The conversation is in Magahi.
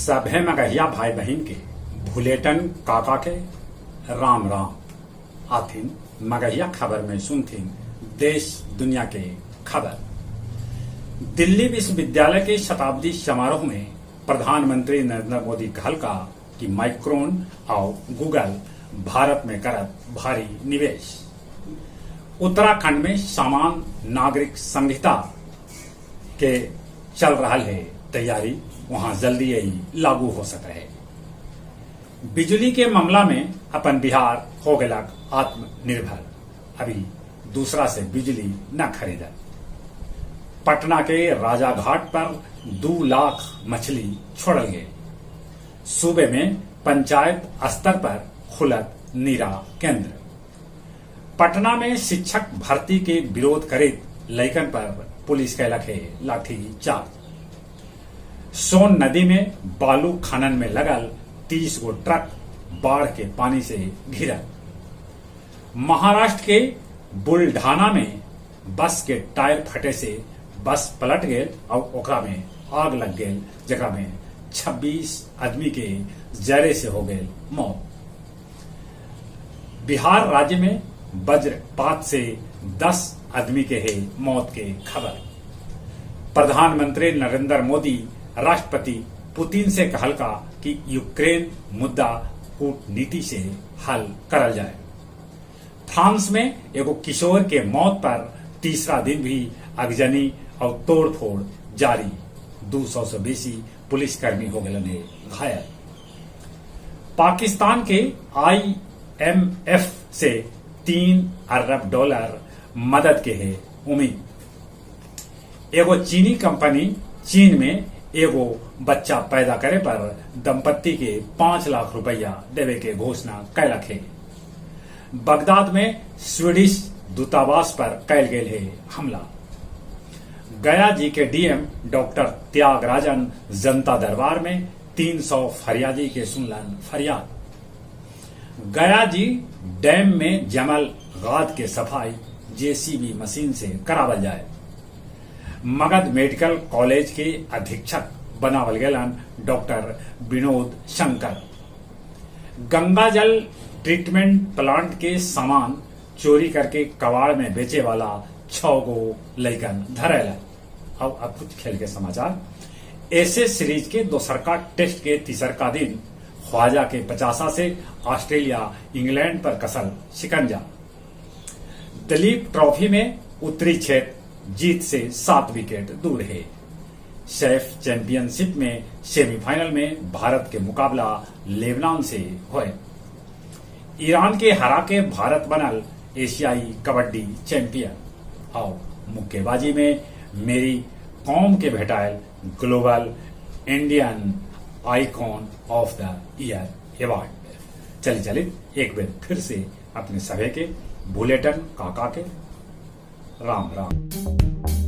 सभे मगहिया भाई बहिन के भुलेटन काका के राम राम। आथिन मगहिया खबर में सुनथिन देश दुनिया के खबर। दिल्ली विश्वविद्यालय के शताब्दी समारोह में प्रधानमंत्री नरेंद्र मोदी कहलका कि माइक्रोन आउ गूगल भारत में करत भारी निवेश। उत्तराखंड में समान नागरिक संहिता के चल रहा है तैयारी, वहां जल्दी ही लागू हो सके है। बिजली के मामला में अपन बिहार हो गया आत्मनिर्भर, अभी दूसरा से बिजली न खरीदत। पटना के राजाघाट पर 2 लाख मछली छोड़ल गए। सूबे में पंचायत स्तर पर खुलत नीरा केंद्र। पटना में शिक्षक भर्ती के विरोध करेत लइकन पर पुलिस कैलक है लाठी चार्ज। सोन नदी में बालू खनन में लगल 30 गो ट्रक बाढ़ के पानी से घिरल। महाराष्ट्र के बुलढाना में बस के टायर फटे से बस पलट गेल और ओकरा में आग लग गेल, जेकरा में 26 आदमी के जरे से हो गए मौत। बिहार राज्य में वज्रपात से 10 आदमी के है मौत के खबर। प्रधानमंत्री नरेंद्र मोदी राष्ट्रपति पुतिन से कहलका कि यूक्रेन मुद्दा कूटनीति से हल करल जाए। फ्रांस में एगो किशोर के मौत पर तीसरा दिन भी अगजनी और तोड़फोड़ जारी, 200 से बेसी पुलिसकर्मी हो गए घायल। पाकिस्तान के आईएमएफ से 3 अरब डॉलर मदद के है उम्मीद। एगो चीनी कंपनी चीन में एगो बच्चा पैदा करे पर दंपत्ति के 5 लाख रुपया देवे के घोषणा कैलक है। बगदाद में स्वीडिश दूतावास पर कैल गेल है हमला। गया जी के डीएम डॉक्टर त्यागराजन जनता दरबार में 300 फरियादी के सुनलन फरियाद। गया जी डैम में जमल गाद के सफाई जेसीबी मशीन से करावल जाए। मगध मेडिकल कॉलेज के अधीक्षक बनावल गेलन डॉक्टर विनोद शंकर। गंगा जल ट्रीटमेंट प्लांट के सामान चोरी करके कबाड़ में बेचे वाला छह गो लैकन धरेला। अब कुछ खेल के समाचार। एशेज सीरीज के दोसरका टेस्ट के तीसरका दिन ख्वाजा के 50 से ऑस्ट्रेलिया इंग्लैंड पर कसल शिकंजा। दलीप ट्रॉफी में उत्तरी क्षेत्र जीत से 7 विकेट दूर है। सैफ चैंपियनशिप में सेमीफाइनल में भारत के मुकाबला लेबनान से हुए। ईरान के हरा के भारत बनल एशियाई कबड्डी चैंपियन और मुक्केबाजी में मेरी कॉम के भेटायल Global Indian Icon of the Year Award। चली चली, एक बार फिर से अपने सभे के भुलेटन काका के राम राम।